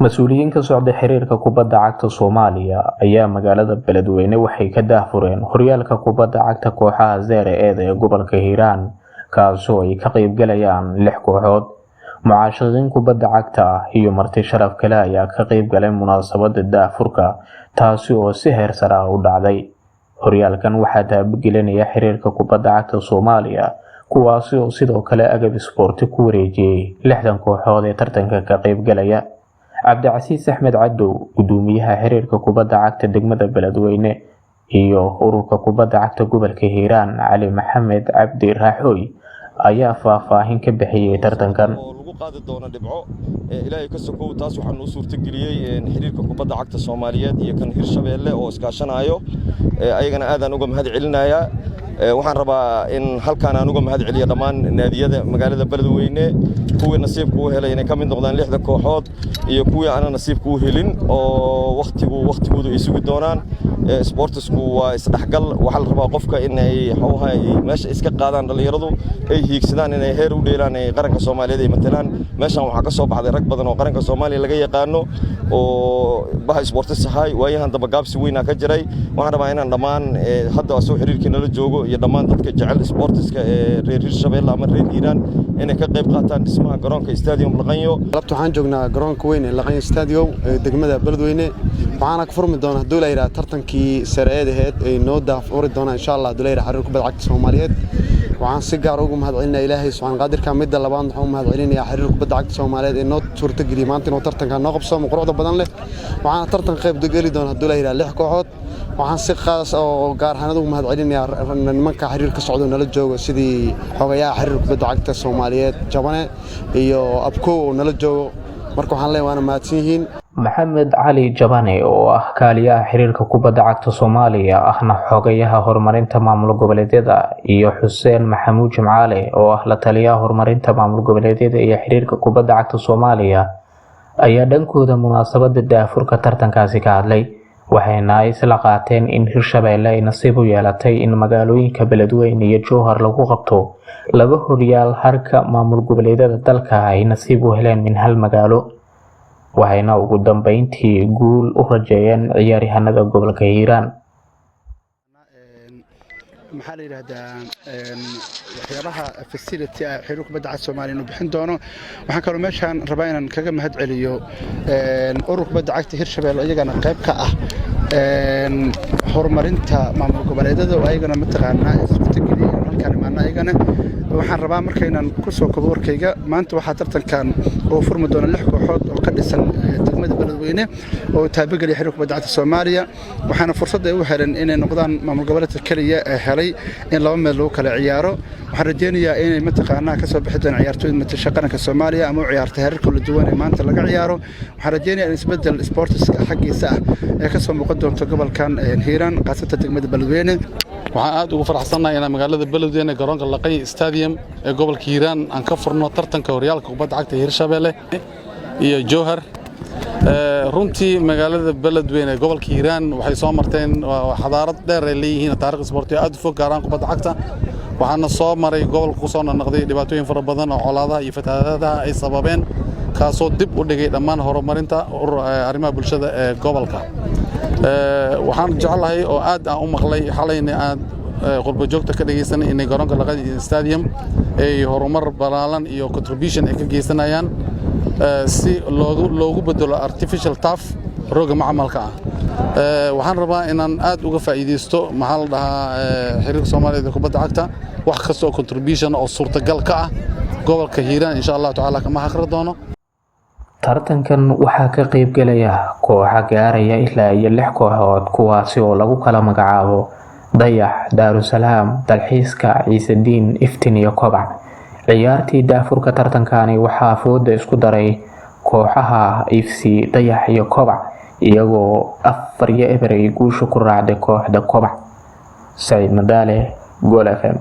Mas'uuliyiin ka socda xiriirka kubadda cagta Soomaaliya ayaa magaalada Beledweyne waxay ka daahfureen horyaalka kubadda cagta kooxaha Serie A ee gobolka Hiiraan, kaasoo ay ka qayb galayaan lix kooxood. Mucaashaqiin kubadda cagta ah iyo marti sharaf kale ayaa ka qayb galay munaasabadda daahfurka, taasi oo si heer sare ah u dhacday. Horyaalkan waxaa taabagelinaya xiriirka kubadda cagta Soomaaliya, kuwaasi oo sidoo kale agab isboorti ku wareejiyay 60 kooxood ee tartanka ka qayb galaya. Cabdicasiis Axmed Cadow, gudoomiyaha xiriirka kubadda cagta degmada Beledweyne iyo ururka kubadda cagta gobolka Hiiraan, Cali Maxamed Cabdi Raaxooy, ayaa faahfaahin ka bixiyay tartankan. Oo lagu qaadi doono dhibco Ilaahay ka sokow, taas waxaa noo suurtageliyey xiriirka kubadda cagta Soomaaliyeed iyo kan Hirshabeelle oo iskaashanayo. Ayagana aadaan uga mahad celinayaa. Waxaan rabaa in halkaan aan uga mahad celiyo dhammaan naadiyada magaalada Beledweyne, kuwii nasiibka u helay inay ka mid noqdaan lixda kooxood iyo kuwii aanan nasiibka u helin oo wakhtigu wakhtigoodu ay sugi doonaan. Sportsku waa isdhexgal. Waxaa la rabaa qofka in ay xoogaha meesha iska qaadaan, dhallinyaradu ay hiigsadaan inay heer u dheelaan, ay qaranka Soomaaliyeed ay matalaan. Meeshan waxaa ka soo baxday rag badan oo qaranka Soomaaliya laga yaqaano oo baha sports ahay. Waayahan damba gaabsi weynaa ka jiray. Waxaan rabaa inaan dhammaan hadda asoo xiriirkii nala joogo iyo dhammaan dadka jecel sportiska ee reer Hirshabeelle ama reer Hiiraan inay ka qayb qaataan dhismaha garoonka Stadium Laqanyo. Galabta waxaan joognaa garoonka weyn ee Laqanyo Stadium ee degmada Beledweyne. Waxaana ka furmi doona, hadduu la yidhaha, tartankii Serie A ahayd ay noo daahfuri doonaan, insha Allah, hadduu la yidhaha, xiriir kubadda cagta Soomaaliyeed. Waxaan si gaar ugu mahad celinaya Ilaahay subxaan qaadirka. Midda labaad, waxaan u mahad celinayaa xiriir kubadda cagta Soomaaliyeed ee noo suurtageliyey maanta inuu tartankan noo qabsoomo quruxda badan leh. Waxaana tartan qayb geli doona, hadduu la yidhaha, lix kooxood. Waxaan si qaas oo gaar ahaan ugu mahad celinayaa nimanka xiriir ka socdo nala joogo, sidii xogayaha xiriir kubadda cagta Soomaaliyeed Jabane iyo Abkow oo nala joogo. Marka waxaan leeyahay, waana mahadsan yihiin. Maxamed Cali Jabane, oo ah kaaliyaha xiriirka kubadda cagta Soomaaliya ahna xogayaha horumarinta maamul goboleedyada, iyo Xuseen Maxamuud Jimcaale, oo ah la taliyaha horumarinta maamul goboleedyada iyo xiriirka kubadda cagta Soomaaliya, ayaa dhankooda munaasabada daahfurka tartankaasi ka hadlay, waxayna isla qaateen in Hirshabelle ay nasiib u yeelatay in magaalooyinka Beledweyne iyo Jowhar lagu qabto laba horyaal, harka maamul goboleedyada dalka ay nasiib u heleen min hal magaalo. Waxayna ugu dambeyntii guul u rajeeyeen ciyaaryahanada gobolka Hiiraan. Maxaa la yidhaahdaa, waxyaabaha facility ah xiriir kubadda cagta Soomaaliya inuu bixin doono. Waxaan kaloo meeshaan rabaa inaan kaga mahad celiyo urur kubadda cagta Hirshabelle, iyagana qayb ka ah horumarinta maamul goboleedyada, oo ayagana mataqaanaa suurtageliyay inaan halkaan imaano ayagana. Waxaan rabaa markaynan ku soo kobo warkayga, maanta waxaa tartankan oo furmi doona lix kooxood oo ka dhisan degmada Beledweyne oo taabageliya xiriir kubadda cagta Soomaaliya. Waxaana fursad ay u heleen inay noqdaan maamul goboleedka keliya ee helay in laba meel lagu kala ciyaaro. Waxaan rajeynayaa inay mataqaanaa ka soo bixi doonaan ciyaartooyda matasha qaranka Soomaaliya ama u ciyaarta heerar kala duwan ee maanta laga ciyaaro. Waxaan rajeynayaa in isbeddel sportiska xaggiisa ah ee ka soo muuqan doonto gobolkan Hiiraan, khaasatan degmada Beledweyne. Waxaan aad ugu faraxsannahay inaan magaalada Beledweyne, garoonka Laqanyo Stadium ee gobolka Hiiraan, aan ka furno tartanka horyaalka kubadda cagta Hirshabelle iyo Jowhar. Runtii magaalada Beledweyne ee gobolka Hiiraan waxay soo marteen xadaarad dheer ay leeyihiin, taariikh isboorti aad u fog, gaar ahaan kubadda cagta. Waxaana soo maray, gobolka ku soo noqnoqday dhibaatooyin fara badan oo colaadaha iyo fatahaadaha ay sababeen, kaasoo dib u dhigay dhammaan horumarinta arrimaha bulshada ee gobolka. Waxaan jeclahay oo aad aan u maqlay xalayna aad qurbo joogta ka dhagaysanay inay garoonka Laqanyo Stadium ay horumar balaalan iyo contribution ay ka geysanayaan si loogu bedelo artificial turf, rooga macmalka ah. Waxaan rabaa inaan aad uga faa'iidaysto, maxaa la dhahaa, xiriirka Soomaaliyeed ee kubadda cagta wax kasta oo contribution oo suurtagal ka ah gobolka Hiiraan, insha Allahu tacaala, kama haqri doono. Tartankan waxaa ka qayb galaya kooxo gaaraya ilaa iyo lix kooxood, kuwaasi oo lagu kala magacaabo Dayax, Daarusalaam, Dalxiiska, Ciisediin, Iftiin iyo Kobac. Ciyaartii daahfurka tartankani waxaa fooda isku daray kooxaha Ifsi, Dayax iyo Kobac, iyagoo 4-0 ay guusha ku raacday kooxda Kobac. Saciid Madaale, Gool FM.